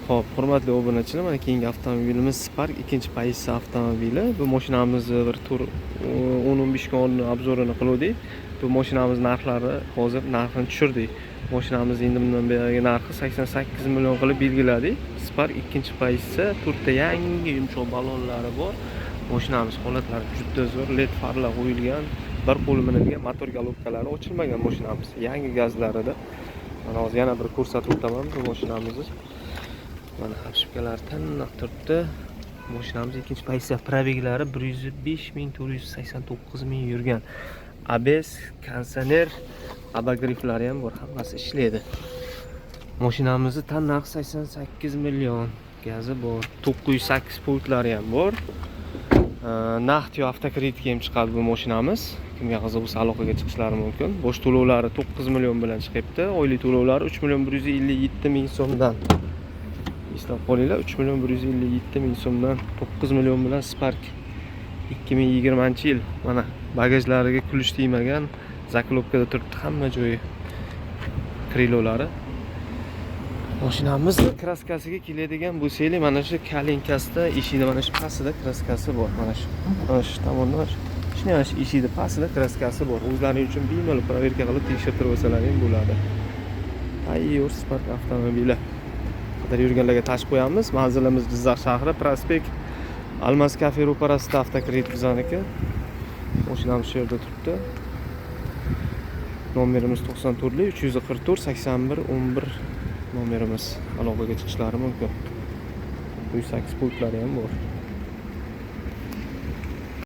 Xo'p, hurmatli obunachilar, mana keyingi avtomobilimiz Spark, ikkinchi pozitsiya avtomobili. Bu mashinamizni bir tur 10-15 kun oldin обзор ini qiluvdik. Bu mashinamiz narxlari, hozir narxini tushirdik. Mashinamiz endi bundan buyog'i narxi 88 million qilib belgiladik. Spark, ikkinchi pozitsiya, to'rtta yangi yumshoq balonlari bor. Mashinamiz holatlari juda zo'r, LED farlar qo'yilgan, bir qo'l minilgan, motor головка lari ochilmagan mashinamiz. Yangi gazlarida. Mana hozir yana bir ko'rsatib o'taman bu mashinamizni. Mana, обшивка lari tiniq turibdi. Mashinamiz ikkinchi pozitsiya, пробег lari 105 489 ming yurgan. ABS, konditsioner, обогрев lari ham bor, hammasi ishlaydi. Mashinamizni tan narxi 88 million, gazi bor, 908 pultlari ham bor. Naqd yo avtokreditga ham chiqadi bu mashinamiz. Kimga qiziq bo'lsa, aloqaga chiqishlari mumkin. Bosh to'lovlari 9 million bilan chiqyapti. Oylik to'lovlari 3 million 157 ming so'mdan. Eslab qolinglar, 3 million 157 ming so'mdan, 9 million bilan Spark, 2020 yil. Mana, bagajlariga ключ tegmagan, заклёпка da turibdi hamma joyi. Крыло lari. Mashinamizni краска siga keladigan bo'lsak, mana shu коленка sida, eshikni mana shu pastida краска si bor. Mana shu tomonda, mana shu shunday, mana shu eshikni pastida краска si bor. O'zlaring uchun bemalol проверка qilib tekshirtirib olsalar ham bo'ladi. Tayyor Spark avtomobili. Qidirib yurganlarga tashib qo'yamiz. Manzilimiz Jizzax shahri, prospekt, Almas kafe ro'parasida avtokredit bizaniki. Mashinamiz shu yerda turibdi. Nomerimiz 94 344 81 11 nomerimiz. Aloqaga chiqishlari mumkin. 908 pultlari ham bor.